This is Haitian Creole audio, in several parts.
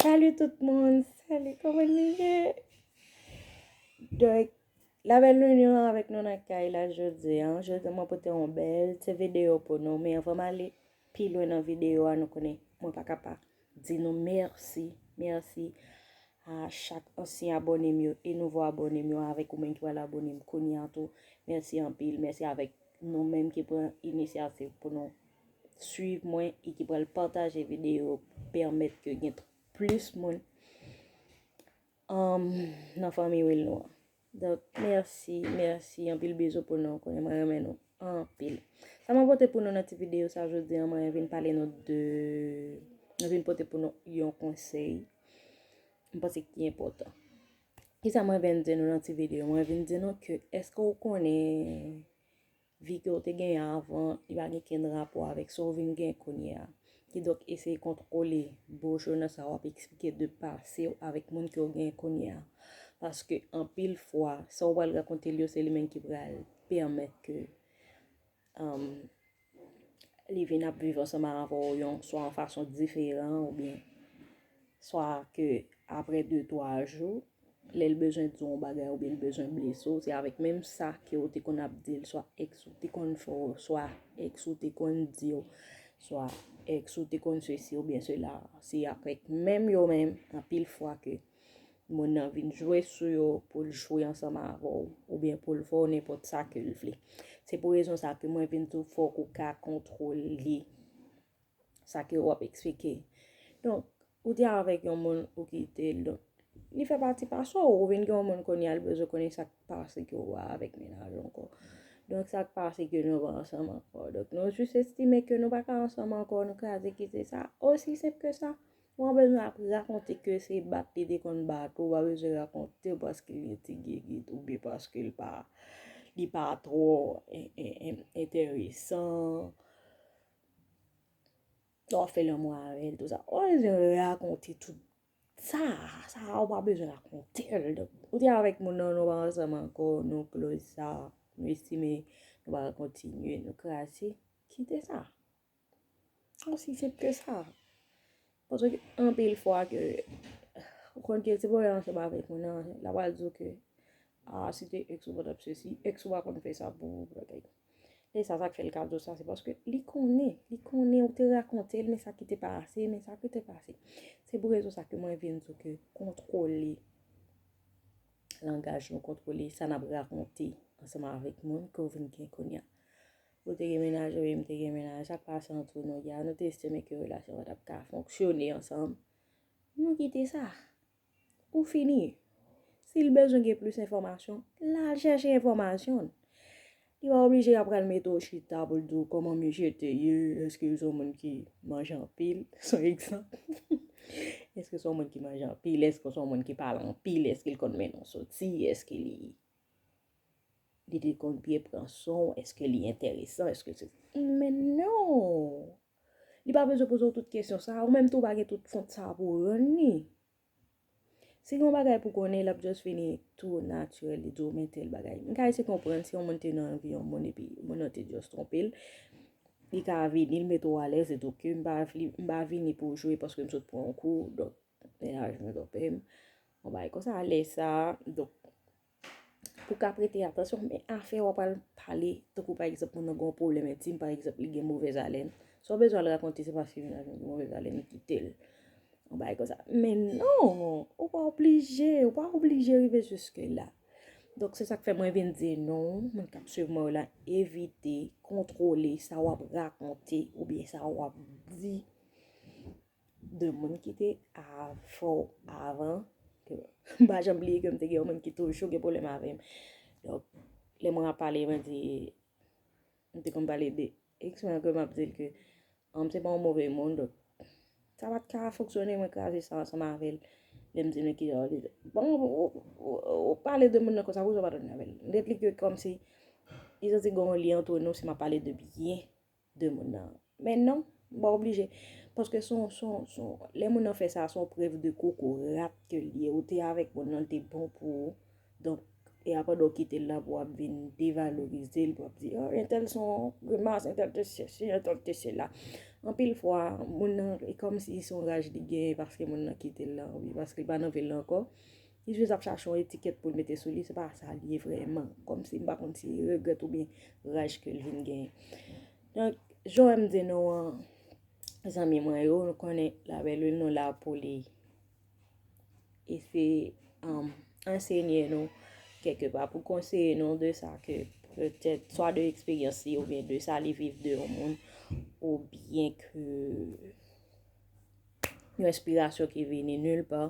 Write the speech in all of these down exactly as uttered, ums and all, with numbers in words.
Salut tout moun, salut, kòman nou ye? Donk, la belle nou avèk nou nan kay la jodi a. Jodi a mwen pote yon bèl ti videyo pou nou, men anvan m ale pi lwen nan videyo a, nou konnen mwen pa ka pa di nou mèsi, mèsi a chak ansyen abòne m yo e nouvo abòne m yo, avèk ou menm ki pral abòne m kounye a tou. Mèsi anpil, mèsi avèk nou menm ki pran inisyativ pou nou swiv mwen e ki pral pataje videyo, pèmèt ke gen plis moun um, nan fanmi Will nou an. Donk, mèsi, mèsi, anpil bizou pou nou, konnen mwen renmen nou anpil. Sa mwen pote pou nou nan ti videyo sa jodi a, mwen vin pale nou de, mwen vin pote pou nou yon konsèy, mwen panse ki enpòtan. Kisa mwen vin di nou nan ti videyo? Mwen vin di nou ke èske w konnen vi ke w te genyen avan, li pa gen kenn rapò avèk sa w vin gen kounye a. Kidonk, eseye kontwole bouch ou nan sa w ap eksplike de pase w avèk moun ke w gen kounye a. Paske anpil fwa, sa w pral rakonte l yo, se li menm ki pral pèmèt ke um, li vin ap viv ansanm avè w yon swa yon fason diferan oubyen swa ke apre de twa jou, lè l bezwen di w yon bagay oubyen l bezwen blese w, se avèk menm sa ke w te konn ap di l, swa èks ou te konn fè w, swa èks ou te konn di w, swa èks ou te konn sesi oubyen sela, se avèk menm yo menm anpil fwa ke moun nan vin jwe sou yo pou l jwe ansanm avè w oubyen pou l fè w nenpòt sa ke l vle. Se pou rezon sa ke mwen vin di w fòk ou ka kontwole sa ke w ap eksplike. Donk, ou te avèk yon moun, ou kite l. Donk, li fè pati pase w. Ou vin gen yon moun kounye a, li bezwen konnen sa k pase ke w pa avèk mennaj ou ankò. Donk, sa k pase ke nou pa ansanm ankò. Donk, nou jis estime ke nou pa ka ansanm ankò, nou kraze kite sa. Osi senp ke sa. Ou pa bezwen ap rakonte ke se bat li te konn bat ou, ou pa bezwen rakonte paske li ti gigit oubyen paske li pa, li pa twò en- en- en- enteresan. Lè w ap fè lanmou avè l, tou sa. Ou pa bezwen rakonte tout sa, sa ou pa bezwen rakonte l. Donk, ou te avèk moun nan, nou pa ansanm ankò, nou close sa, nou estime nou pa ka kontinye, nou kraze, kite sa. Osi senp ke sa. Paske anpil fwa ke ou konn ke se pou w ansanm avèk moun nan, l ap pral di w ke, ah, si te èks ou pa t ap sesi, èks ou pa konn fè sa pou ou, bagay. E sa, sa k fè l ka di w sa, se paske li konnen, li konnen ou te rakonte l, men sa ki te pase, men sa ki te pase. Se pou rezon sa ke mwen vin di w ke kontwole langaj nou, kontwole sa n ap rakonte ansanm avèk moun ke w vin gen kounye a. Ou te gen mennaj, wi, m te gen mennaj, sa k pase ant nou, ya, nou te estime ke relasyon an t ap ka fonksyone ansanm. Nou kite sa. Ou fini. Si l bezwen gen plis enfòmasyon, l al chèche enfòmasyon. Li pa oblije ap pral mete w chita pou l di w kòman misye te ye, èske l se yon moun ki manje anpil, se yon egzanp. Èske l se yon moun ki manje anpil, èske l se yon moun ki pale anpil, èske l konn mennen w soti, èske li, li te konn byen pran swen w, èske li enteresan, èske se. Men non! Li pa bezwen poze w tout kesyon sa, ou menm tou pa gen tout fon sa pou w rann li. Si gen yon bagay pou konnen, l ap just vini tou natirèl, li di w men tèl bagay. M ka eseye konprann si yon moun te nan vi yon moun epi moun nan te just twonpe l, li ka vini, l mete w alèz, li di w ke m pa vle, m pa vini pou jwe paske m sot pran yon kou, donk, mennaj mwen twonpe m. Yon bagay konsa, lè sa, donk, pou w ka prete atansyon, men afè w ap al pale, tankou pa egzanp, moun nan gen yon pwoblèm entim, pa egzanp, li gen movèz alèn. Sa w bezwen al rakonte, se paske mennaj ou gen movèz alèn, li kite l. Yon bagay konsa. Men non, ou pa oblije, ou pa oblije rive jiske la. Donk, se sa k fè mwen vin di nou, moun k ap swiv mwen yo la, evite, kontwole sa w ap rakonte oubyen sa w ap di de moun ki te avè w avan. Ke m pa janm bliye ke m te gen yon moun ki toujou gen pwoblèm avè m. Donk, lè mwen ap pale, mwen di, m te konn pale de eks mwen ke m ap di l ke, um, se pa yon move moun, donk, sa pa t ka fonksyone, mwen kraze sa ansanm avè l. Lè m di l, men kisa w di? Bon, ou, ou, ou pale de moun nan konsa, poukisa w pa tounen avè l? M te di l ke kòmsi, li santi gen yon lyen ant nou, si m ap pale de byen de moun nan. Men non, m pa oblije. Paske se yon, se yon, se yon, lè moun nan fè sa, se yon prèv de kokorat ke l ye. Ou te avèk moun nan, l te bon pou ou. Donk, E a pandan w kite l la pou w ap vin devalorize l, pou w ap di, oh, entèl se yon grimas, entèl te sesi, entèl te sela. Anpil fwa, moun nan, e kòmsi se yon raj li genyen paske moun nan kite l la, wi, paske l pa nan vil la ankò. Li jis ap chache yon etikèt pou l mete sou li, se pa sa l ye vrèman. Kòmsi m pa konn si regrèt oubyen raj ke l vin genyen. Donk, jan m di nou an, zanmi mwen yo, nou konnen Labèl Lwil nou la pou li. E se um, ansenye nou kèlkepa, pou konseye nou de sa ke petèt swa de eksperyans li oubyen de sa li viv de yon moun, oubyen ke yon enspirasyon ki vini nil pa,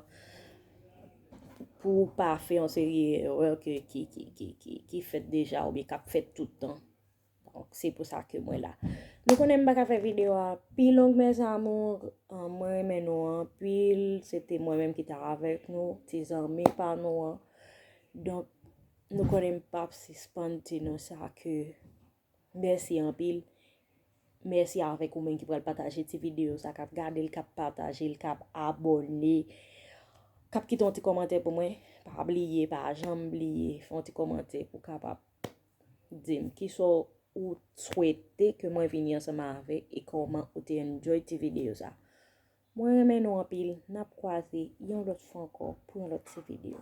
pou w pa fè yon seri erè ke, ki, ki, ki, ki, ki fèt deja oubyen k ap fèt tout tan. Donk, se pou sa ke mwen la. Nou konnen m pa ka fè videyo a pi long, mes amours. An, mwen renmen nou anpil. Se te mwen menm ki t avèk nou, ti zanmi pa nou an. Donk, nou konnen m p ap sispann di nou sa ke mèsi anpil. Mèsi avèk ou menm ki pral pataje ti videyo sa, k ap gade l, k ap pataje l, k ap abòne, k ap kite yon ti kòmantè pou mwen. Pa bliye, pa janm bliye, fè yon ti kòmantè pou w kapab di m kisa w swete ke mwen vini ansanm avèk e kòman ou te enjoy ti videyo sa. Mwen renmen nou anpil, n ap kwaze yon lòt fwa ankò pou yon lòt ti videyo.